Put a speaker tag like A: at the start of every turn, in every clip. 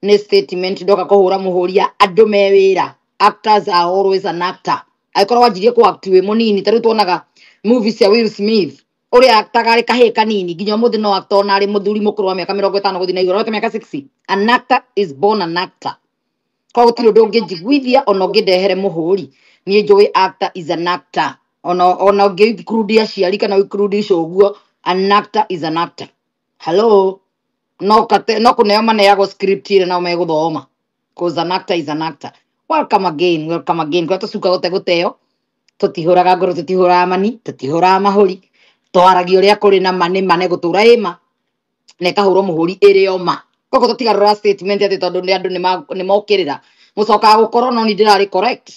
A: Nĩ statement ndoka kũhũra mũhũria andũ me wĩra. Actors are always an actor. Angĩkorwo wanjirie kũ act wĩ mũnini, ta rĩu tuonaga movie cia Will Smith, ũrĩa actaga arĩ kahĩĩ kanini nginya ũmũthĩ no actor ona arĩ mũthuri mũkũrũ wa mĩaka 50 gũthiĩ na igũrũ, arĩ mĩaka 60. An actor is born an actor. Koguo gũtirĩ ũndũ ũngĩnjiguithia ona ũngĩndehere mũhũri. Niĩ njũĩ actor is an actor. Ona ũngĩ include aciari kana include icoguo, an actor is an actor. Hello, no kate no kuneo maneagwo script ĩrĩa nao megũthoma, cause an actor is an actor. Welcome again, welcome again. Kwa tũcuka gũte gũteo, tũtihũraga ngoro, tũtihũraga mani, tũtihũraga mahũri, twaragia ũrĩa kũrĩ na ma nĩ ma na ĩgũtũra ĩ ma na ĩkahũrwo mũhũri ĩrĩ o ma. Koguo tũtigarũra statement atĩ tondũ nĩ andũ nĩ mokĩrĩra mũcokaga gũkorwo no ni ndĩrarĩ correct.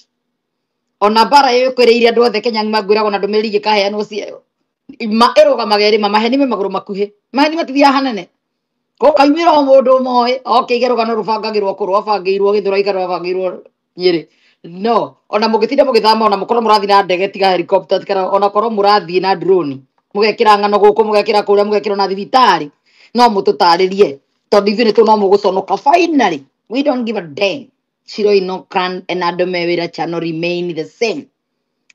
A: Ona mbara ĩũkĩrĩire andũ othe Kenya ng'ima, ngwĩragwo na ndũmĩrĩri ĩkaheanwo ma ĩrũgamaga ĩrĩ ma. Maheni me magũrũ makuhĩ, maheni matithiaga hanene. Gũkaumĩra o mũndũ ũmoĩ oke ige rũgano rũbangagĩrwo kũ, rwabangĩirwo Gĩthũrai kana rwabangĩirwo Nyĩrĩ. No ona mũngĩtinda mũgĩthama, ona mũkorwo mũrathiĩ na ndege tiga helicopter, kana ona korwo mũrathiĩ na drone, mũgekĩra ng'ano gũkũ, mũgekĩra kũrĩa, mũgekĩra ona thibitarĩ, no mũtũtarĩrie tondũ ithuĩ nĩ tũ no mũgũconoka. Finally, we don't give a damn. Shiro Inokan and andũ me wĩra channel remain the same.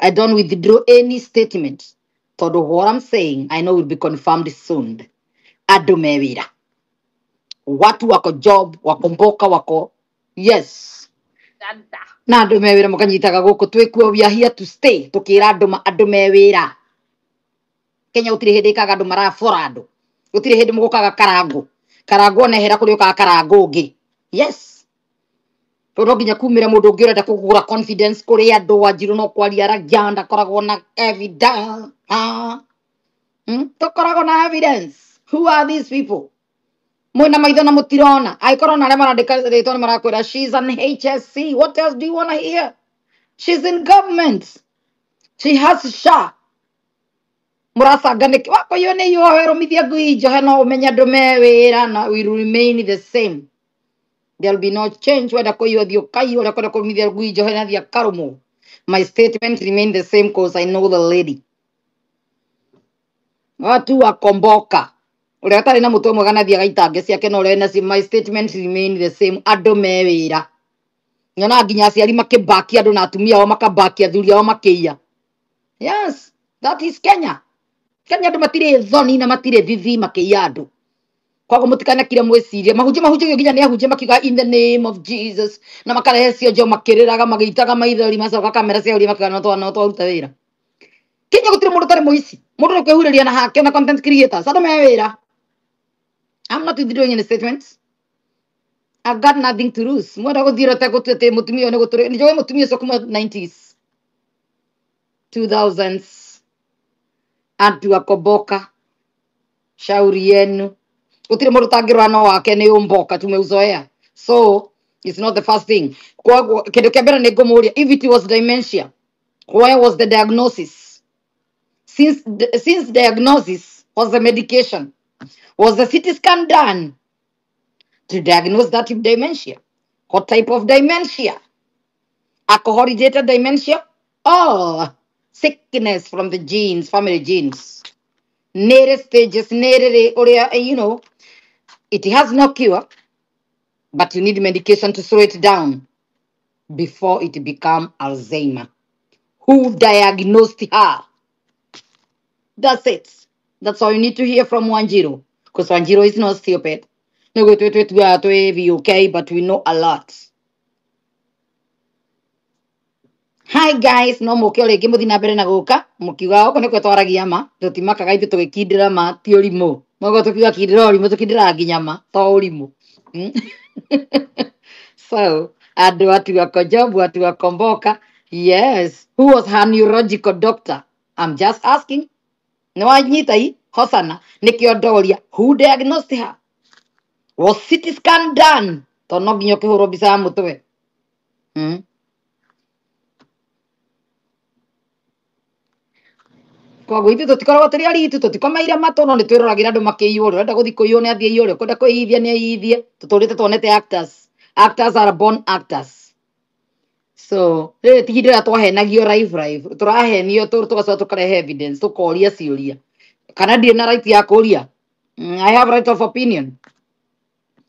A: I don't withdraw any statement tondũ what I'm saying, I know will be confirmed soon. Andũ me wĩra, watu wako job, wako mboka, wako yes.
B: Dada.
A: Na andũ me wĩra mũkanyitaga gũkũ twĩkuo, we are here to stay, tũkĩra andũ ma andũ me wĩra. Kenya gũtirĩ hĩndĩ ĩkaga andũ marabora andũ, gũtirĩ hĩndĩ mũgũkaga karango karango ona ehera kũrĩ ũkaga karango ũngĩ. Yes, tondũ no nginya kumĩre mũndũ ũngĩ ũrenda kũgũra confidence kũrĩ andũ. Wanjiru no kwaria aragia, ndakoragwo na evidence. Ah. Tũkoragwo na evidence. Who are these people? Mwĩna maitho na mũtirona. Angĩkorwo na arĩa marandĩka rĩtwa nĩ marakwĩra she's an HSC, what else do you want to hear? She's in government, she has SHA. Mũracanga nĩkĩ? Wakoiywo nĩ yohe rũmithia ngui njohe, no ũmenye andũ me wĩra na will remain the same. There will be no change. Wenda kũiywo thiĩ ũkaiywo, ũrĩa kwenda kũrũmithia ngui njohe na thiĩ akarũmwo. My statement remain the same cause I know the lady. Watu wakomboka, ũrĩa atarĩ na mũtwe mwega na thiĩ agaitange ciake, na ũrĩa nacio, my statement remain the same. Andũ me wĩra. Nyonaga nginya aciari makĩbakia andũ na atumia ao makabakia athuri ao makĩiya. Yes, that is Kenya. Kenya andũ matirĩ thoni na matirĩ thithi, makĩiya andũ. Koguo mũtikanakire mwĩcirie mahunjio mahunjagio nginya nĩ ahunjia makiuga "In the name of Jesus" na makarehe cionjo makĩrĩraga magĩitaga maithori, macoka kamera ciaũria makiuga no twa no twaruta wĩra. Kenya gũtirĩ mũndũ ũtarĩ mũici, mũndũ nĩ kwĩhurĩria na hake na content creators. Andũ me wĩra. I'm not withdrawing any statements. I've got nothing to lose. Mwenda gũthiĩ rote gũtua atĩ mũtumia ũyũ nĩ gũtũrĩ nĩ njũĩ mũtumia ũcio kuma 90s, 2000s. Antu akomboka, shauri yenu. Gũtirĩ mũndũ ũtangĩrora no wake nĩ ũmboka, tumeuzoea, so it's not the first thing. Koguo kĩndũ kĩa mbere nĩ ngũmũria, if it was dementia, where was the diagnosis? Since diagnosis was the medication, was the CT scan done to diagnose that dementia? What type of dementia? Alcohol related dementia or sickness from the genes, family genes? Nere stages, nere ũrĩa, it has no cure, but you need medication to slow it down before it become Alzheimer. Who diagnosed her? That's it. That's all you need to hear from Wanjiru, because Wanjiru is not stupid. No, wait, wait, wait, we are to okay, but we know a lot. Hi guys, no mũke o rĩngĩ mũthiĩ na mbere na gũka mũkiuga gũkũ nĩkuo twaragia ma, tũtimakaga ithuĩ tũgĩkindĩra ma ti ũrimũ. Moguo tũkiuga kindĩra ũrimũ, tũkindĩraga nginya ma to ũrimũ. So andũ watu wako job, watu wakomboka. Yes, who was her neurological doctor? I'm just asking. Nĩ wanyita i hosana nĩkĩo ndoria, who diagnosed her? Was CT scan done? Tondũ no nginya ũkĩhũrwo mbica ya mũtwe. Koguo ithuĩ tũtikoragwo tũrĩ aritu, tũtikomeire matũ, no nĩ twĩroragĩra andũ makĩiywo. Ũrĩa ũrenda gũthiĩ kũiywo nĩ athiĩ aiywo, ũrĩa ũkwenda kwĩithia nĩ aiyithie. Tũtũrĩte tuonete actors. Actors are born actors. So rĩrĩ ti ihinda rĩrĩa twahenagio live live, tũrahenio tũgacoka tũkarehe evidence, tũkoria ciũria. Kana ndirĩ na right ya kũria? I have right of opinion.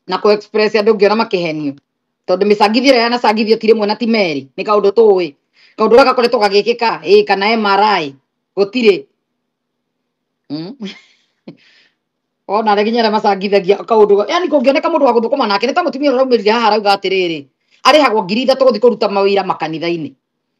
A: Na kũ express andũ ngĩona makĩhenio tondũ mĩcangithio ĩrĩa yanacangithio ti rĩmwe na ti merĩ nĩ kaũndũ tũĩ kaũndũ gaka gakoretwo gagĩkĩka ĩ kana MRI gũtirĩ. Ona arĩa nginya arĩa macangithagia kaũndũ yani kũngĩoneka mũndũ wa gũthũkũma nake nĩ ta mũtumia ũrĩa ũraumĩrire haha arauga atĩrĩrĩ arĩhagwo 3,000 gũthiĩ kũruta mawĩra makanitha-inĩ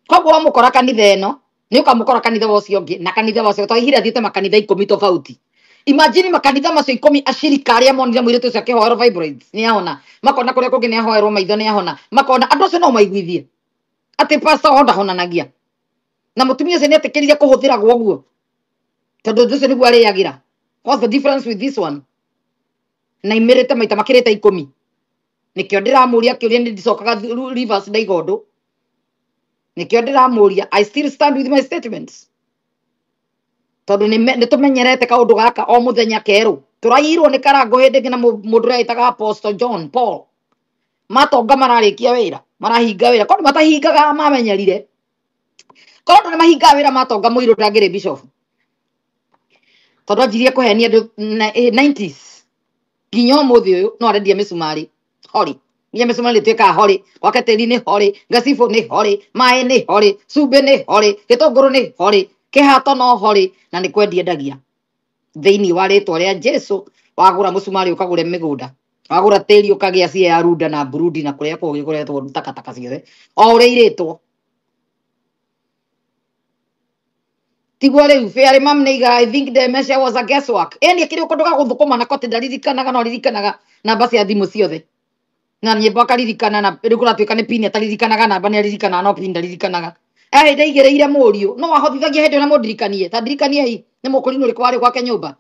A: koguo wamũkora kanitha ĩno nĩ ũkamũkora kanitha wa ũcio ũngĩ na kanitha wa ũcio tondũ ihinda athiĩte makanitha 10 tofauti. Imagine makanitha macio 10 acirika arĩa monire mũirĩtu ũcio akĩhoerwo fibroids nĩ ahona, makona kũrĩa kũngĩ nĩ ahoerwo maitho nĩ ahona, makona andũ acio no maiguithie atĩ pastor wao ndahonanagia na mũtumia ũcio nĩ etĩkĩrire kũhũthĩragwo ũguo tondũ ũndũ ũcio nĩguo arĩagĩra. What's the difference with this one? Na imĩrĩte maita makĩrĩte 10 nĩkĩo ndĩramũria kĩũria nĩ ndicokaga reverse ndaiga ũndũ nĩkĩo ndĩramũria. I still stand with my statements tondũ nĩ tũmenyerete kaũndũ gaka o mũthenya kerũ tũrairwo nĩ karango hĩndĩ ĩngĩ na mũndũ ũrĩa ĩtaga Apostle John Paul matonga mararĩkia wĩra marahinga wĩra korwo matahingaga mamenyerire korwo andũ nĩ mahingaga wĩra matonga mũirũ ndangĩrĩ bishop tondũ anjirie kũhenia andũ 90s nginya ũmũthĩ ũyũ no arendia mĩcumarĩ hori nginya mĩcumarĩ ĩtuĩkaga hori gwake tĩri nĩ hori ngacibũ nĩ hori maĩ nĩ hori cumbĩ nĩ hori gĩtũngũrũ nĩ hori kĩhato no hori na nĩ kwendia endagia thĩinĩ wa rĩtwa rĩa Jesu. Wagũra mũcumarĩ ũkagũre mĩgũnda wagũra tĩri ũkagĩa cia ya Runda na Burundi na kũrĩa kũngĩ kũretwo takataka ciothe o ũrĩa irĩtwo tiguo rĩu Fairy Mam nĩiga I think dementia was a guesswork. Ĩni akĩrĩ kũndũ ga gũthũkũma nako atĩ ndaririkanaga no aririkanaga namba cia thimũ ciothe na nyĩmbo akaririkana na rĩu kũratuĩka nĩ pini ataririkanaga namba nĩ aririkanaga no pini ndaririkanaga. Hĩndĩ aigĩrĩire mũriũ no ahotithagia hĩndĩ ĩyo na mũndirikanie ta ndirikaniei nĩ mũkũrinũ ũrĩkũ warĩ gwake nyũmba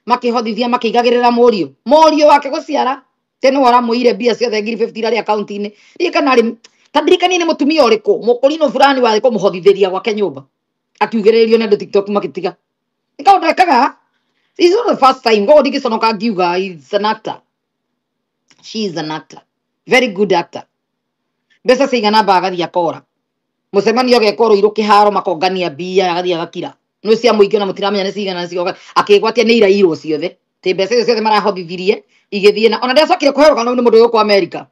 A: makĩhothithia makĩigagĩrĩra mũriũ mũriũ wake gũciara tĩ nĩwe ũramũire mbia ciothe 50,000 irarĩ akaunti-inĩ ndiĩ kana arĩ ta ndirikanie nĩ mũtumia ũrĩkũ mũkũrinũ fulani warĩ kũmũhothithĩria gwake nyũmba akiugĩrĩrio nĩ andũ TikTok makĩtiga nĩ kaũndũ ekaga. It's not the first time koguo ndingĩconoka ngiuga he's an actor, she is an actor, very good actor. Mbeca cigana amba agathiĩ akora mũcemanio ũgekwo Rũirũ kĩharo makongania mbia agathiĩ agakira nĩ cia mũingĩ na mũtiramenya nĩ cigana cioga akĩgwatia nĩ irairwo ciothe tĩ mbeca icio ciothe marahotithirie igĩthiĩ na ona ndĩacokire kũheo rũgano rũu nĩ mũndũ ũyũ Amerika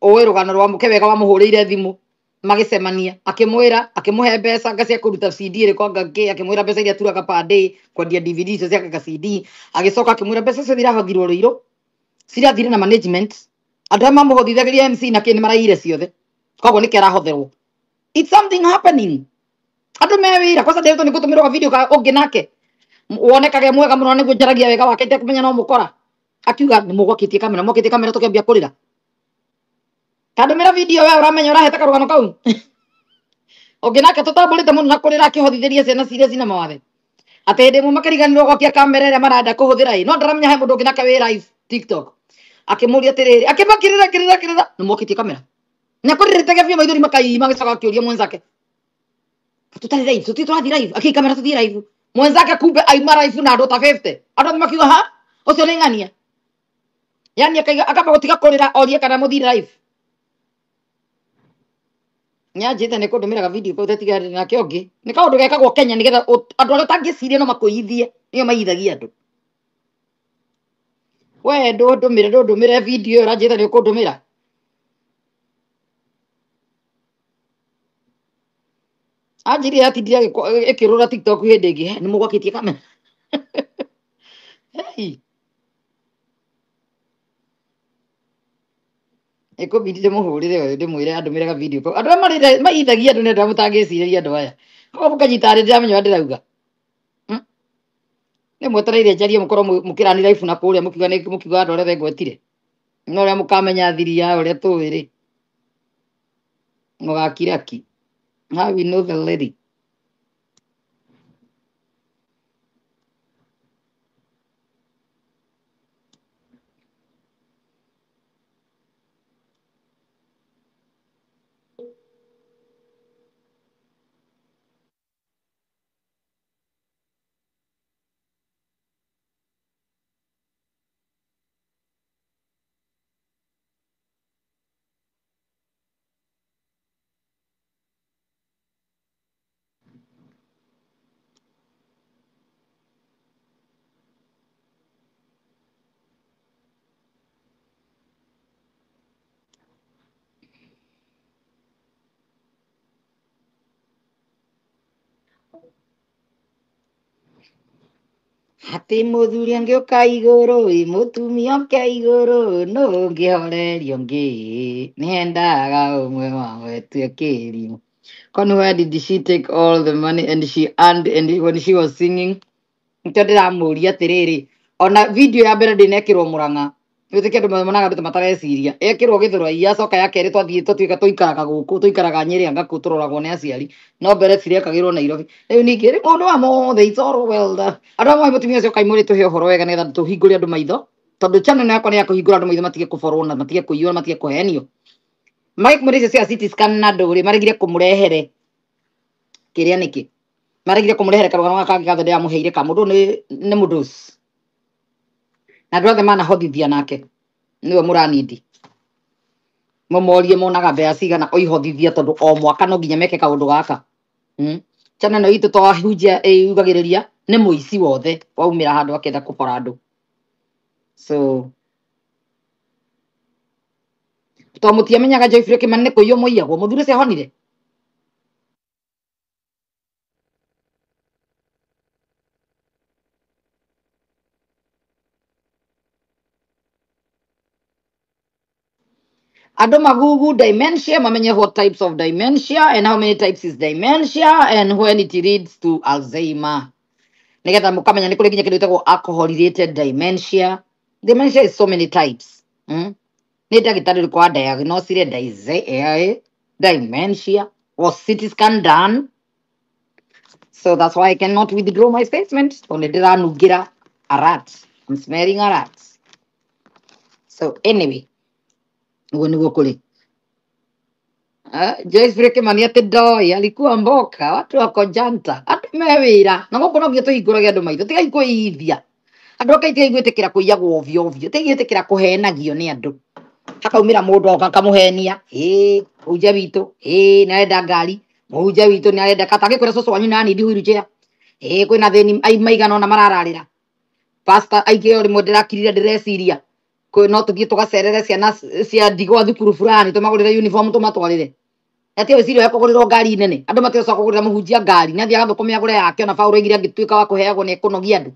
A: ũĩ rũgano rwa mũke wega wamũhũrĩire thimũ magĩcemania akĩmwĩra akĩmũhe mbeca nga cia kũruta CD ĩrĩkũ anga ngĩ akĩmwĩra mbeca iria aturaga per day kwendia DVD icio cia nga CD agĩcoka akĩmwĩra mbeca ciothe irahothirwo Rũirũ cirathire na management andũ arĩa mamũhothithagĩria MC na kĩ nĩ maraiyire ciothe koguo nĩkĩo arahotherwo. It's something happening andũ me wĩra kwanza ndĩretwo nĩ ngũtũmĩrwo video ka ũngĩ nake wonekage mwega mũno nĩguo njaragia wega wake itekũmenya no mũkora akiuga nĩ mũgwakĩtie kamera mwakĩtie kamera tũkĩambia kũrĩra kandũmĩra video we ũramenya ũrahete karũgano kau ũngĩ nake tũtambũrĩte mũno na kũrĩra akĩhothithĩria ciana ciria cina mawathe atĩ hĩndĩ ĩmwe makĩriganĩrwo gwakia kamera ĩrĩa marenda kũhũthĩra ĩ no ndaramenya he mũndũ ũngĩ nake wĩ live TikTok akĩmũria atĩrĩrĩ akĩmakĩrĩra kĩrĩra kĩrĩra nĩ mwakĩtie kamera na kũrĩrĩte biũ maithori makaima agĩcoka akĩũria mwenzake tũtarĩ live tũthiĩ tũrathiĩ live akĩ kamera tũthiĩ live mwenzake kumbe aima live na andũ ta 50 andũ othe makiuga ha ũcio nĩ ng'ania yani akaiga akamba gũtiga kũrĩra orie kana mũthire live nyanjĩte nĩ kũndũmĩra video kau tetiga nake ũngĩ nĩ kaũndũ gekagwo Kenya nĩgetha andũ arĩa ũtangĩciria no makũiyithie nĩo maiyithagia andũ we ndũndũmĩre ndũndũmĩre video ĩyo ũranjĩte nĩ ũkũndũmĩra anjĩrire yatindire ĩkĩrũra TikTok hĩndĩ ĩngĩ nĩ mũgwakĩtie kamera. Hey, ĩkũbidi ndĩmũhũrĩre ũyũ ndĩmwĩre andũmĩre ga video kau andũ arĩa maiyithagia andũ nĩ andũ arĩa mũtangĩcirĩria andũ aya koguo mũkanyita arĩ ndĩramenya ũrĩa ndĩrauga. Nĩ mwetereire njarie mũkorwo mũkĩrani live na kũrĩa mũkiuga nĩ mũkiuga andũ arĩa othe ngwetire no ũrĩa mũkamenya thiri ya ũrĩa tũĩ rĩ mũgakira ki. How we know the lady. Atĩ mũthuri angĩũka igũrũ ĩ mũtumia oke igũrũ nũ ũngĩhoreria ũngĩ nĩendaga ũmwe wao atue kĩrimũ. Kwani where did she take all the money and she earned and when she was singing? Nikĩo ndĩramũria atĩrĩrĩ, ona video ya mbere ndĩnekĩrwo Mũrang'a, wĩtĩkie andũ monaga andũ ta matareciria, ekĩrwo Gĩthũrai, yacoka ya kerĩ twathiĩ tũtuĩka tũikaraga gũkũ, tũikaraga Nyĩrĩ anga kũu tũroragwo nĩ aciari, no mbere cirekagĩrwo Nairobi. Rĩu ningĩ rĩ maũndũ maya mothe it's all well done. Andũ amwe mũtumia ũcio kaimũrĩ tũhe ũhoro wega nĩgetha tũhingũre andũ maitho, tondũ channel yakwa nĩ ya kũhingũra andũ maitho matige kũborwo na matige kũiywo na matige kũhenio. Magĩkũmũrĩ icio cia CT scan na ndũrĩ maregire kũmũrehere kĩrĩa nĩkĩ? Maregire kũmũrehere karũgano gaka kangĩ gathe ndĩramũheire ka mũndũ nĩ mũndũ na andũ othe manahothithia nake nĩwe mũranindi mũmorie monaga mbeca cigana oihothithia tondũ o mwaka no nginya meke kaũndũ gaka. Channel ĩno itũ twahunjia ĩyugagĩrĩria nĩ mũici wothe waumĩra handũ akĩenda kũbora andũ. So to mũtiamenyaga Geoffrey Kimani nĩ kũiywo mũiyagwo mũthuri ũcio ahonire. Andũ magugu dementia mamenye what types of dementia and how many types is dementia and when it leads to Alzheimer. Nigetha mũkamenya nĩ kũrĩ nginya kĩndũ gĩtagwo alcohol related dementia. Dementia is so many types. Nĩ ndagĩtarĩ ũrĩkũ wa diagnosire dementia? Was CT scan done? So that's why I cannot withdraw my statement. Tondũ nĩ ndĩranungĩra a rat. I'm smelling a rat. So anyway, ũguo nĩguo kũrĩ. Joyce Kimani atĩ ndoi alikuwa mboka watu wako janta andũ me wĩra na gũkũ no nginya tũhingũrage andũ maitho tigai kwĩithia andũ aka tigai gwĩtĩkĩra kũiyagwo ovyo ovyo tigai gwĩtĩkĩra kũhenagio nĩ andũ hakaumĩra mũndũ oka akamũhenia ĩ mũhunjia witũ ĩ nĩ arenda ngari mũhunjia witũ nĩ arenda kata agĩkwĩra cũcũ wanyu nani ndi wheelchair ĩ kwĩna thĩni maigana ũna marararĩra pastor aingĩ o rĩmwe ndĩrakirire ndĩreciria kwĩ no tũthiĩ tũgacerere ciana cia ndigwa thukuru fulani tũmagũrĩre uniform tũmatwarĩre ati weciria ya kũgũrĩrwo ngari nene andũ matigoca kũgũrĩra mũhunjia ngari nĩ athiaga thũkũme agũre yake ona Paũlũ oigire angĩtuĩka wa kũheagwo nĩ ekũnogia andũ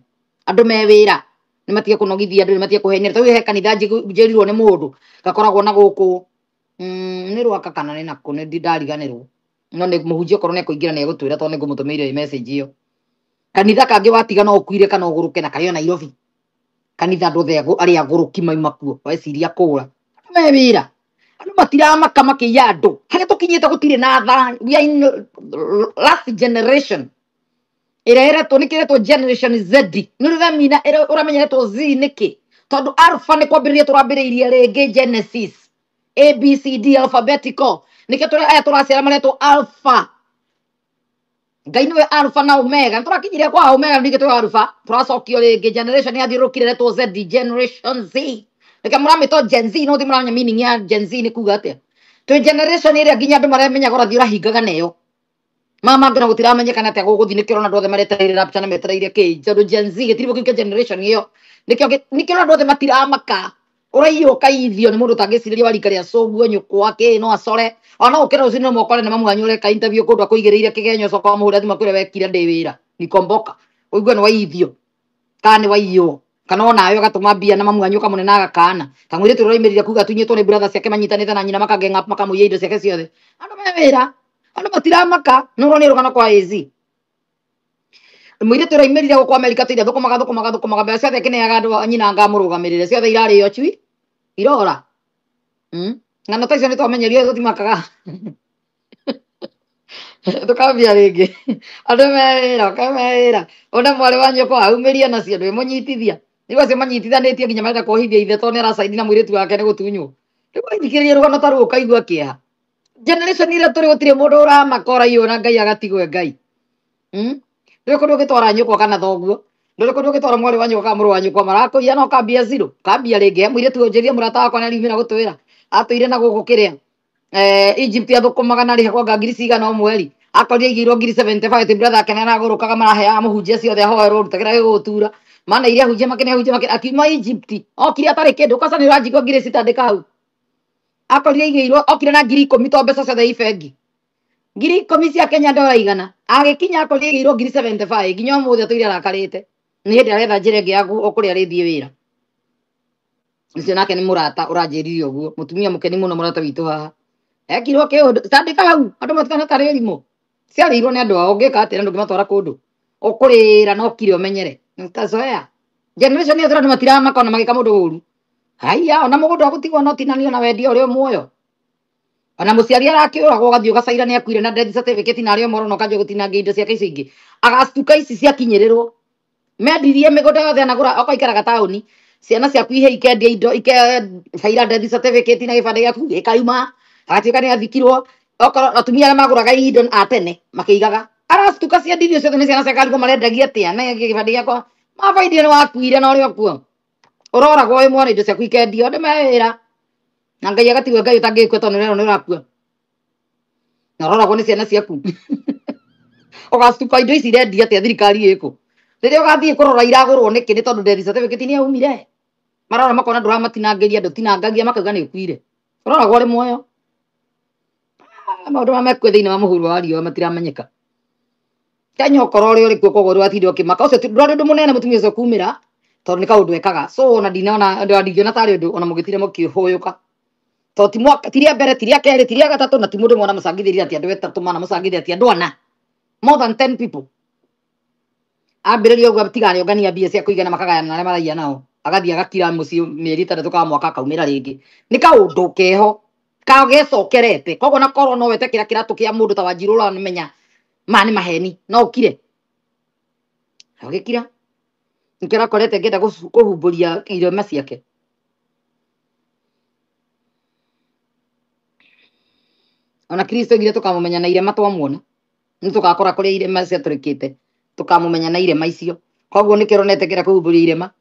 A: andũ me wĩra nĩ matige kũnogithia andũ nĩ matige kũhenia tondũ he kanitha njĩrirwo nĩ mũndũ gakoragwo na gũkũ nĩ Rwaka kana nĩ nakũ nĩ ndariganĩrwo no nĩ mũhunjia okorwo nĩ ekũingĩra nĩ egũtwĩra tondũ nĩ ngũmũtũmĩire message ĩyo kanitha kangĩ watiga no ũkuire kana ũgũrũke na karĩ o Nairobi kanitha andũ othe arĩa agũrũki mauma kuo weciria kũra andũ me wĩra andũ matiramaka makĩiya andũ harĩa tũkinyĩte gũtirĩ na tha we are in last generation ĩrĩa ĩretwo nĩkĩ ĩretwo generation Z nĩ ũramenya ũramenya ĩretwo Z nĩkĩ tondũ alpha nĩ kwambĩrĩria tũrambĩrĩirie rĩngĩ Genesis A B C D alphabetical nĩkĩo tũrĩ aya tũraciara maretwo alpha Ngai nĩwe alpha na omega nĩ tũrakinyire kwa omega ningĩ twĩ alpha tũracokio rĩngĩ generation yathiũrũrũkire ĩretwo Z generation Z nĩkĩo mũramĩtwo Gen Z no ti mũramenya meaning ya Gen Z nĩ kuga atĩa twĩ generation ĩrĩa nginya andũ maramenyaga ũrathiĩ ũrahingaga neyo mama ngona gũtiramenyekana atĩa gũgũthiĩ nĩkĩo ũrona andũ othe maretereire rapture na metereire kĩ tondũ Gen Z gĩtirĩ kĩu kĩa generation ĩyo nĩkĩo nĩkĩo ũrona andũ othe matiramaka ũraiywo ũkaithio nĩ mũndũ ũtangĩcirĩria wa rika rĩa cũguo nyũkwa kĩ no acore ona no ũkĩra rũcinĩ no mokore nĩ mamu wanyu ũreka interview kũndũ akũigĩrĩire kĩgenyo ũcoka wamũhũrĩra thimũ akwĩre wekire ndĩ wĩra nikomboka ũigue nĩ waithio kana nĩ waiywo kana onawe ũgatũma mbia na mamu wanyu ũkamũne na agakana kamũirĩtu ũrĩa ũraimĩrire kuga atunyĩtwo nĩ brother ciake manyitanĩte na nyina makagenga makamũiya indo ciake ciothe andũ me wĩra andũ matiramaka nĩ ũronire rũgano kwa AZ mũirĩtu ũraimĩrire gũkũ Amerika tũire thũkũmaga thũkũmaga thũkũmaga mbeca ciothe akĩneaga andũ a nyina ngamũrũgamĩrĩre ciothe irarĩo cui irora. Ng'ano ta icio nĩ twamenyerio tũtimakaga tũkambia rĩngĩ andũ me wĩra ũka me wĩra ona mwarĩ wa nyũkwa aumĩria nacio ndwĩmũnyitithia rĩu acio manyitithanĩtie nginya marenda kuohithia ithe tondũ nĩ aracaini na mũirĩtu wake nĩ gũtunywo rĩu wathikĩrĩria rũgano ta rũu ũkaigua kĩeha generation ĩrĩa tũrĩ gũtirĩ mũndũ ũramaka ũraiywo na Ngai agatigwo Ngai. Ndũrĩ kũndũ ũngĩtwara nyũkwa kana thoguo ndũrĩ kũndũ ũngĩtwara mwarĩ wa nyũkwa kana mũrũ wa nyũkwa marakũiya na ũkambia zero kambia rĩngĩ he mũirĩtu ũnjĩrire mũrata wakwa nĩariumĩra gũtwĩra atũire na gũkũ kĩrĩa Egypt athũkũmaga na arĩhagwo anga ngiri cigana o mweri akorire aigĩirwo ngiri 75 atĩ brother ake nĩaragũrũkaga maraheaga mũhunjia ciothe ahoerwo rutagĩra gĩgũtura mana iria hunjia makene hunjia makene akiuma Egypt okire atarĩ kĩndũ kwanza nĩ ũranjigua ngiri citandĩka hau akorire aigĩirwo okire na ngiri ikũmi to mbeca ciothe i bengi 10,000 cia Kenya ndora igana. Agĩkinya akũrĩirwo ngiri 75 nginya ũmũthĩ atũire arakarĩte. Nĩ hĩndĩ aretha njĩra ĩngĩ ya kũrĩa arĩthiĩ wĩra. Ũcio nake nĩ mũrata ũranjĩrire ũguo. Mũtumia mũkeni mũno mũrata witũ haha. Ekirwo kĩũndũ. Tandĩka hau andũ matikana tarĩ irimũ. Ciarĩirwo nĩ andũ ao ũngĩka atĩa na ndũngĩmatwara kũndũ. Ũkũrĩra no kire ũmenyere. Utazoea. Generation ĩyo andũ matiramaka ona magĩka mũndũ ũru. Haiya ona mũgũnda ũgũtigwo no tinanio na wendio ũrĩ o muoyo. Ona mũciari arakĩũragwo ũgathiĩ ũgacaira nĩ akuire na death certificate na arĩ o moro na ũkanjia gũtinangia indo ciake icio ingĩ. Agacuka ici ciakinyĩrĩrwo. Mendirie mĩgũnda yothe anagũra oka ikaraga taũni. Ciana ciaku ihe ikendia indo ikecaira death certificate na gĩbandĩ gĩaku gĩkauma. Agatuĩka nĩ athikirwo. Okorwo atumia arĩa magũraga indo a tene makĩigaga. Aracuka ciendirio ciothe nĩ ciana ciake arigwo marendagia atĩa na gĩbandĩ gĩakwa. Mabaindio nĩ wakuire na ũrĩ o kuo. Ũroragwo wĩ mwana indo ciaku ikendio andũ me wĩra. Na Ngai agatigwo Ngai ũtangĩkua tondũ nĩ ũrakua. Na ũroragwo nĩ ciana ciaku. Ũgacuka indo ici irendia atĩa thirikari ĩkũ. Rĩrĩa ũgathiĩ kũrora iragũrwo nĩkĩ nĩ tondũ death certificate nĩ yaumire. Marora makona ndũramatinangĩria ndũtinangagia makauga nĩ ũkuire. Ũroragwo ũrĩ muoyo. Maũndũ marĩa mekuo thĩinĩ wa mũhuro wa riũa matiramenyeka. Kenya okorwo ũrĩ ũrĩ kuo koguo ndũratinda ũkĩmaka. Ũcio ndũrarĩ ũndũ mũnene mũtumia ũcio kumĩra tondũ nĩ kaũndũ ekaga. So ona ndinona ndingĩona tarĩ ũndũ ona mũgĩtire mũkĩhũyũka. Tondũ ti mwaka ti rĩa mbere ti rĩa kerĩ ti rĩa gatatũ na ti mũndũ mwana mũcangithĩria atĩ andũ atatũ manamũcangithia atĩ andũ ana. More than 10 people. Ambĩrĩria ũguo tiga arĩongania mbia cia kũigana makagayana na arĩa maraiya nao. Agathiĩ agakira mũciĩ mĩeri ĩtandatũ kana mwaka akaumĩra rĩngĩ. Nĩ kaũndũ keho kagecokerete. Koguo na korwo no wete kĩrĩa kĩratũ kĩa mũndũ ta Wanjirũ ũramenya maya nĩ maheni no ũkire. Ũgĩkira. Nĩkĩo ũrakorete ngĩenda kũhumbũria irema ciake. Ona Kristo oigire tũkamũmenya na irema twamuona. Nĩ tũgakora kũrĩa irema ciatũrĩkĩte. Tũkamũmenya na irema icio. Koguo nĩkĩo ũronete ngĩenda kũhumbũria irema.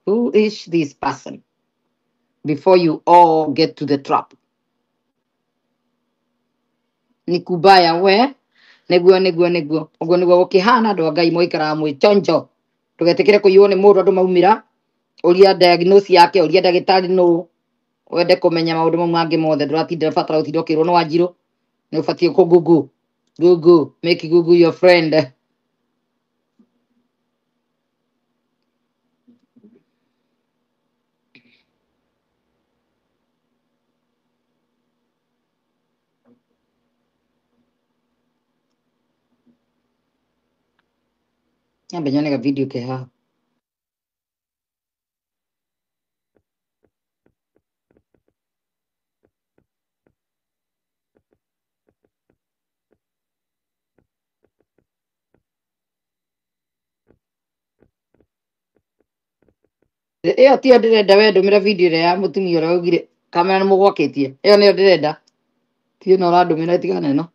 A: Who is this person? Before you all get to the trap. Ni kubaya we. Nĩguo nĩguo nĩguo. Ũguo nĩguo gũkĩhana andũ a Ngai mũikaraga mwĩ chonjo. Ndũgetĩkĩre kũiywo nĩ mũndũ andũ maumĩra. Ũria diagnose yake, ũria ndagĩtarĩ nũ. Wende kũmenya maũndũ mau mangĩ mothe ndũratinda batara gũtinda ũkĩrwo nĩ Wanjirũ. Nĩ ũbatiĩ kũ Google. Google, make Google your friend. Nyambe nyone ga video ke haha. Ĩyo tiyo ndĩrenda we ndũmĩra video ĩrĩa ya mũtumia ũrĩa waugire kamera nĩ mũgwakĩtie. Ĩyo nĩyo ndĩrenda. Tiyo ĩno ũrandũmĩra ĩtigana ĩno.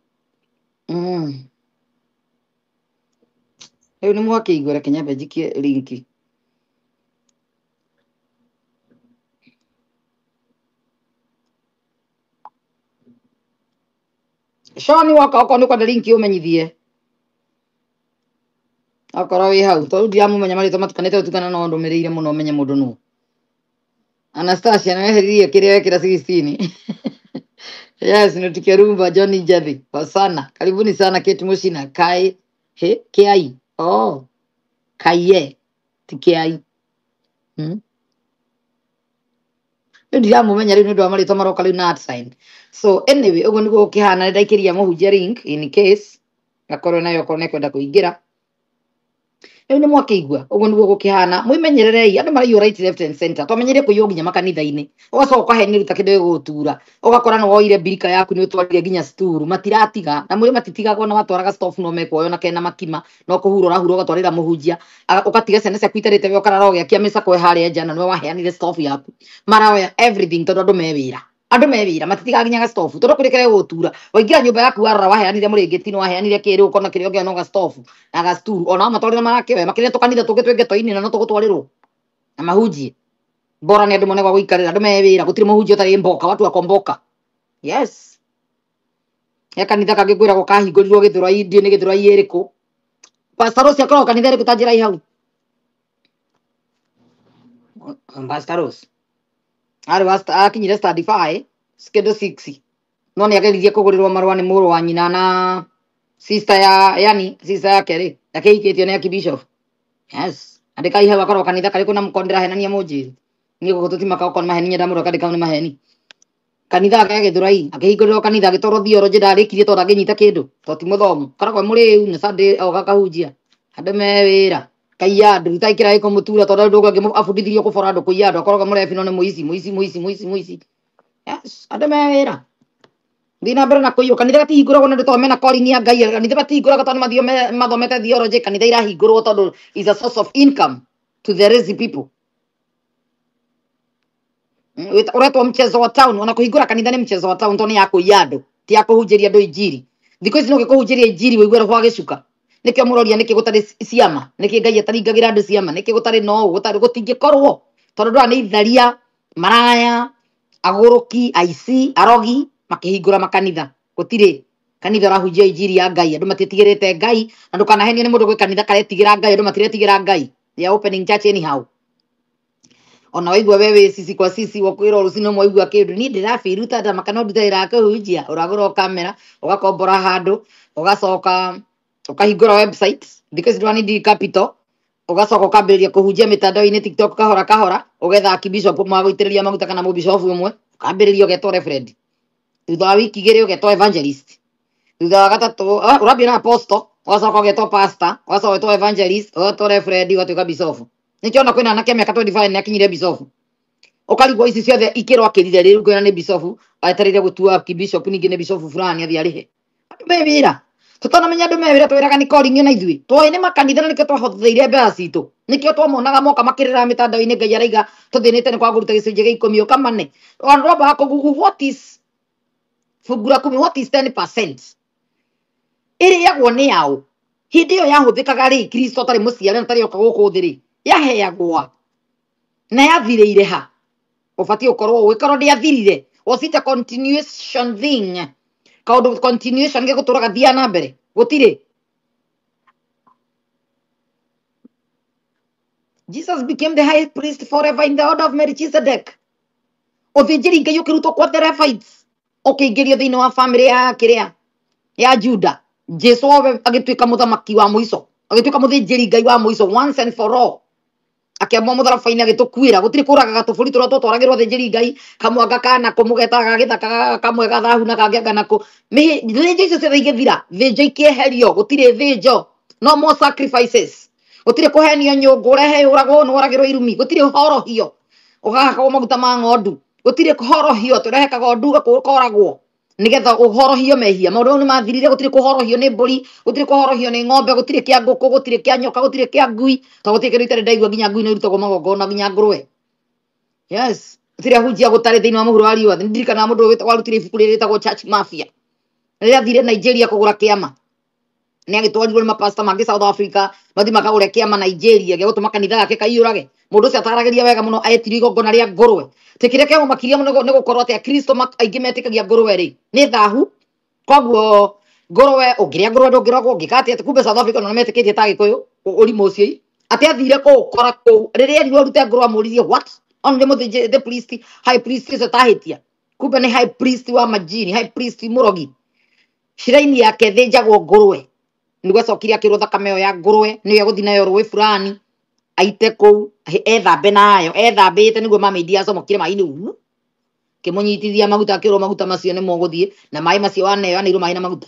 A: Rĩu nĩ mwakĩigua reke nyambe njikie linki. Shoni woka okorwo nĩ ũkwenda linki ũmenyithie. Okorwo wĩ hau tondũ ndiramũmenya marĩtwa matukanĩte ũtukana no ndũmĩrĩire mũno menye mũndũ nũ. Anastasia nĩweheririe kĩrĩa wekĩra 16. Yes, nutikerumba Johnny Njathi. Sana. Karibuni sana Kate Mushina. Kai he Kiai. Oh, Kaiye. Ti Kiai. Rĩu ndiramũmenya rĩu nĩ ũndũ wa marĩtwa maroka rĩu na at sign. So anyway, ũguo nĩguo gũkĩhana nĩ ndaikĩria mũhunjia link in case gakorwo nayo okorwo nĩ ekwenda kũingĩra. Rĩu nĩ mwakĩigua ũguo nĩguo gũkĩhana mwĩmenyererei andũ maraiywo right left and center twamenyerie kũiywo nginya makanitha-inĩ ũgacoka ũkahenĩruta kĩndũ gĩgũgũtura ũgakora nĩ woire mbirika yaku nĩ ũtwarire nginya sturu matiratiga na mwĩrĩ matitigaga ona watwaraga stove no mekuoya ona kena makima no kũhura ũrahura ũgatwarĩra mũhunjia ũgatiga ciana ciaku itarĩte we ũkarara ũgĩakia mĩcakwe harĩa nja na nĩwe waheanire stove yaku maroya everything tondũ andũ me wĩra andũ me wĩra matitigaga nginya gastofu tondũ kũrĩ kĩrĩa gĩgũtura waingĩra nyũmba yaku warora waheanire mũrĩngĩti nĩ waheanire kĩrĩ ũkona kĩrĩa ũngĩona no gastofu na gasturu ona matwarĩra marakĩoya makĩria tũkanitha tũngĩ twĩ ghetto-inĩ na no tũgũtwarĩrwo na mahunjie bora nĩ andũ mone gwa gũikarĩra andũ me wĩra gũtirĩ mũhunjia ũtarĩ mboka watu wakomboka yes he kanitha kangĩ kwĩragwo kahingũrirwo Gĩthũrai ndiũ nĩ Gĩthũrai ĩrĩkũ Pastor Rose akoragwo kanitha ĩrĩkũ ta njĩra hau Pastor Rose arĩ wa akinyire standby kĩndũ 6 No nĩ ageririe kũgũrĩrwo marũa nĩ mũrũ wa nyina na sister ya yani sister yake rĩ, akĩhikĩtio nĩ archbishop. Yes, andĩkai hau akorwo kanitha karĩkũ na mũkorwo ndĩrahenania mũnjĩre. Niĩ gũkũ tũtimaka okorwo nĩ maheni nyenda mũndũ akandĩka nĩ maheni. Kanitha wake Gĩthũrai akĩhingũrĩrwo kanitha agĩtwarwo theology ndarĩkirie tondũ ndangĩnyita kĩndũ tondũ ti mũthomu. Koragwo e mũrĩu na Sunday oka akahunjia. Andũ me wĩra kaiya andũ rutai kĩrĩa gĩko mũtura tondũ andũ angĩ abundithirio kũbora andũ kũiya andũ akoragwo mũrebi no nĩ mũici mũici mũici mũici mũici. Yes, andũ me wĩra. Thiĩ na mbere na kũiywo. Kanitha gatihingũragwo nĩ andũ tondũ mena calling ya Ngai. Kanitha matihingũraga tondũ mathio mathomete theology. Kanitha irahingũrwo tondũ is a source of income to the lazy people. Ũretwo mchezo wa town. Ona kũhingũra kanitha nĩ mchezo wa town tondũ nĩ ya kũiya andũ, ti ya kũhunjĩria andũ injiri. Thikũ ici no gĩkũhunjĩria injiri wĩigue roho agĩcuka. Nĩkĩo mũroria nĩkĩ gũtarĩ ciama, nĩkĩ Ngai ataringagĩra andũ ciama, nĩkĩ gũtarĩ no gũtarĩ gũtingĩkorwo tondũ ndũra nĩ itharia, maraya, agũrũki, aici, arogi makĩhingũra makanitha. Gũtirĩ kanitha ũrahunjia injiri ya Ngai. Andũ matiĩtigĩrĩte Ngai, na ndũkanahenio nĩ mũndũ gwĩ kanitha karetigĩra Ngai. Andũ matiretigĩra Ngai. They are opening church anyhow. Ona waigua we wĩ sisi kwa sisi wakwĩrwo rũcinĩ mwaigua kĩndũ niĩ ndĩrabiruta ndamaka no ndute wĩra wa kũhunjia. Ũragũra o kamera ũgakombora handũ ũgacoka ũkahingũra website. Thikũ ici ndũra capital. Ũgacoka ũkambĩrĩria kũhunjia mĩtandao-inĩ TikTok kahora kahora, ũgetha archbishop ũmwe wa gũitĩrĩria maguta kana mũbishop ũmwe, ũkambĩrĩria ũgetwo reverend. Thutha wa wiki igĩrĩ ũgetwo evangelist. Thutha wa gatatũ ũrambia na apostle, ũgacoka ũgetwo pastor, ũgacoka ũgetwo evangelist, ũgetwo reverend, ũgatuĩka bishop. Nĩkĩo ona kwĩna anake a mĩaka 25 nĩ akinyire bishop. Ũkarigwo ici ciothe ikĩro akĩrire rĩu ngwĩra nĩ bishop, etereire gũtua archbishop ningĩ nĩ bishop fulani athiĩ arĩhe. Andũ me wĩra. Tũtanamenya andũ me wĩra twĩraga nĩ calling na ithuĩ. Twoĩ nĩ makanitha na nĩkĩo twahũthĩire mbeca citũ. Nĩkĩo twamonaga moka makĩrĩra mĩtandao-inĩ Ngai araiga tũthĩnĩte nĩ kwaga kũruta gĩcunjĩ gĩa ikũmi ũkamane. Andũ ambaga kũgugu what is fungu la kumi, what is 10%? Ĩrĩagwo nĩ yaũ? Hĩndĩ ĩyo yahũthĩkaga rĩ, Kristo atarĩ mũciare na atarĩ oka gũkũ thĩ rĩ, yaheagwo na yathirĩire ha? Ũbatiĩ gũkorwo ũĩ korwo ndĩathirire. Was it a continuation thing? Kaũndũ continuation gĩgũtũraga thia na mbere? Gũtirĩ. Jesus became the high priest forever in the order of Melchizedek. Ũthĩnjĩri Ngai ũkĩrutwo kwa the Levites, ũkĩingĩrio thĩinĩ wa family ya kĩrĩa ya Juda. Jesu we agĩtuĩka mũthamaki wa mũico, agĩtuĩka mũthĩnjĩri Ngai wa mũico once and for all. Akĩambwo mũtharaba-inĩ agĩtũkuĩra. Gũtirĩ kũragaga tũbũri tũrĩa twatwaragĩrwo athĩnjĩri Ngai, kamwanga kana kũ mũgetaga gĩthaka kamwe gathahu na kangĩ anga nako. Thĩnjo icio ciothe igĩthira, thĩnjo ikĩeherio, gũtirĩ thĩnjo. No more sacrifices. Gũtirĩ kũhenio nyũngũ, ũrehe ũragwo nĩ woragĩrwo irumi. Gũtirĩ horohio, ũgahakwo maguta ma ng'ondu. Gũtirĩ horohio, tũrehe kagondu ũkoragwo nĩgetha ũhorohio mehia. Maũndũ mau nĩ mathirire. Gũtirĩ kũhorohio nĩ mbũri, gũtirĩ kũhorohio nĩ ng'ombe, gũtirĩ kĩa ngũkũ, gũtirĩ kĩa nyoka, gũtirĩ kĩa ngui. Tondũ gũtirĩ kĩndũ itarĩ ndaigua nginya ngui nĩ irutagwo magongona nginya ngũrwe. Yes, gũtirĩ ahunjia gũtarĩ thĩinĩ wa mũhuro wa riũa. Nĩ ndirikanaga mũndũ ũyũ warutire ibuku rĩrĩ rĩtagwo Church Mafia. Rĩrĩa athire Nigeria kũgũra kĩama, nĩ agĩtwarirwo nĩ mapasta mangĩ South Africa, mathiĩ makagũre kĩama Nigeria gĩa gũtũma kanitha gake kaiyũrage. Mũndũ ũcio ataragĩria wega mũno, etirio igongona rĩa ngũrwe. Tĩ kĩrĩa kĩamũmakirie mũno nĩ gũkorwo atĩ Akristo aingĩ metĩkagia ngũrwe rĩ nĩ thahu. Koguo ngũrwe ũngĩrĩa ngũrwe ndũngĩrogwo, ũngĩka atĩa? Kumbe South Africa ona metĩkĩtie ta Agĩkũyũ ũrimũ ũcio. Atĩ athire kũũkora kũu, rĩrĩa erirwo arute ngũrwe amũririe what? Ona nĩ mũthĩnjĩri the priest, high priest ũcio tahĩtia. Kumbe nĩ high priest wa majini, high priest mũrogi. Shrine yake thĩnjagwo ngũrwe. Nĩguo acokire akĩrwo thakame ĩyo ya ngũrwe nĩyo egũthiĩ nayo rũĩ fulani aite kũu ethambe nayo, ethambĩte nĩguo mermaid acomokire maĩ-inĩ uu. Kĩmũnyitithia maguta akĩrwo maguta macio nĩmo ũgũthiĩ na maĩ macio waneo aneirwo maĩ na maguta.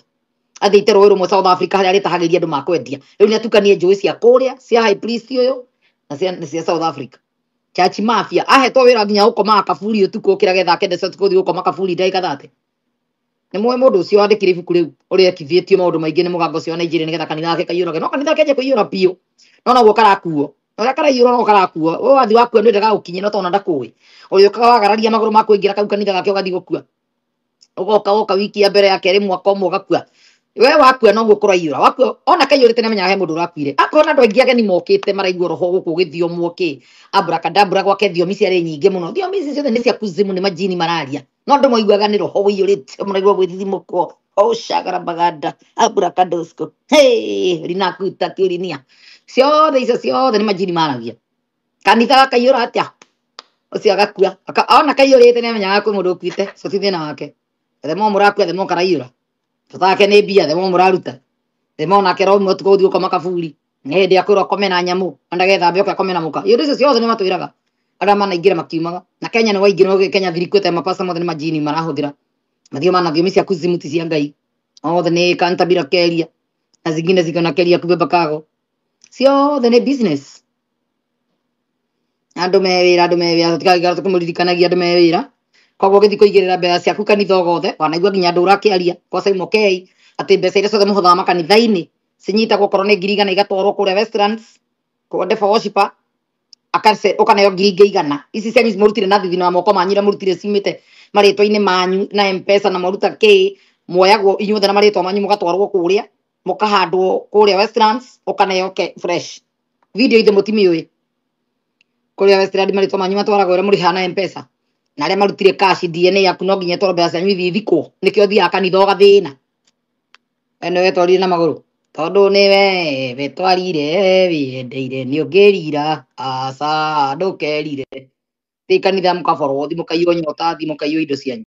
A: Athiĩte rũĩ rũmwe South Africa harĩa arĩtahagĩria andũ makwendia. Rĩu nĩ atukanie njũĩ cia kũrĩa cia high priest ũyũ na cia South Africa. Church Mafia ahetwo wĩra nginya gũkomaga kaburi ũtukũ ũkĩra getha kenda cia ũtukũ gũthiĩ gũkoma kaburi ndagĩka 30. Nĩ mũĩ mũndũ ũcio wandĩkire ibuku rĩu ũrĩa ekithĩtio maũndũ maingĩ nĩ mũgambo ũcio wa Nigeria nĩgetha kanitha gake kaiyũrage. No kanitha kenje kũiyũra biũ. No noguo karakuo. Ũrĩa karaiyũra no karakuo. Ũyũ wathiĩ wakua nĩ wendaga gũkinyia no tondũ ndakũĩ. Ũrĩa ũkaga wagararia magũrũ maku waingĩra kau kanitha gake ũgathiĩ gũkua. Ũgoka woka wiki ya mbere ya kerĩ mwaka ũmwe ũgakua. We wakua noguo kũraiyũra. Wakua ona kaiyũrĩte nĩ amenyaga he mũndũ ũrakuire. Akorwo na andũ aingĩ ageni mokĩte maraigua roho gũkũ ũgĩthiomwo kĩ. Abracadabra gwake thiomi ciarĩ nyingĩ mũno. Thiomi ici ciothe nĩ cia kuzimu, nĩ majini mararia. No andũ moiguaga nĩ roho ũiyũrĩte, mũraigua gwĩthithimũkwo. Oh, shagara bagada abracadosco. Hey, rinakuta kirinia. Ciothe icio ciothe nĩ majini maragia. Kanitha gakaiyũra atĩa? Ũcio agakua. Ona kaiyũrĩte nĩ amenyaga kwĩ mũndũ ũkuĩte. Ũcio ti thĩna wake. The more mũrakua, the more karaiyũra. Bata wake nĩ mbia, the more mũraruta, the more nake aroima ũtukũ gũthiĩ gũkoma kaburi. Nĩ hĩndĩ akwĩrwo akome na nyamũ, na ndagethambe oke akome na mũka. Iũndũ icio ciothe nĩ matwĩraga arĩa manaingĩra makiumaga. Na Kenya nĩ waingĩra Kenya thirikwĩte mapasta mothe nĩ majini marahũthĩra. Mathio na thiomi cia kuzimu ti cia Ngai. Othe nĩ kantabira keria na zingine ziko na keria kubeba kago. Ciothe nĩ business. Andũ me wĩra, andũ me wĩra, tũtikagĩikara tũkĩmũririkanagia andũ me wĩra. Koguo ũgĩthiĩ kũigĩrĩra mbeca ciaku kanitha o gothe, wanaigua nginya andũ ũrakĩaria kwa Simon K atĩ mbeca iria ciothe mũhothaga makanitha-inĩ cinyitagwo okorwo nĩ 100,000 igatwarwo kũrĩa Westlands kwa devil worshipper, ũkaneo 100,000. Ici cianyu mũrutire na thithino ya moko manyu iria mũrutire ciumĩte marĩtwa-inĩ manyu na Mpesa na mwaruta kĩ, muoyagwo inyuothe na marĩtwa manyu mũgatwarwo kũrĩa, mũkahandwo kũrĩa Westlands, ũkaneo ke fresh. Video ithe mũtimĩũĩ. Kũrĩa Westlands marĩtwa manyu matwaragwo ũrĩa mũrĩhaga na Mpesa. Na arĩa marutire cash DNA yaku no nginya ĩtwarwo mbeca cianyu ithiĩ ithikwo. Nĩkĩo ũthiaga kanitha ũgathĩna. We nĩwe wetwarire na magũrũ. Tondũ nĩwe wetwarire wĩyendeire nĩ ũngĩrira, aca ndũkerire. Thiĩ kanitha mũkaborwo, thiĩ mũkaiywo nyota, thiĩ mũkaiywo indo cianyu.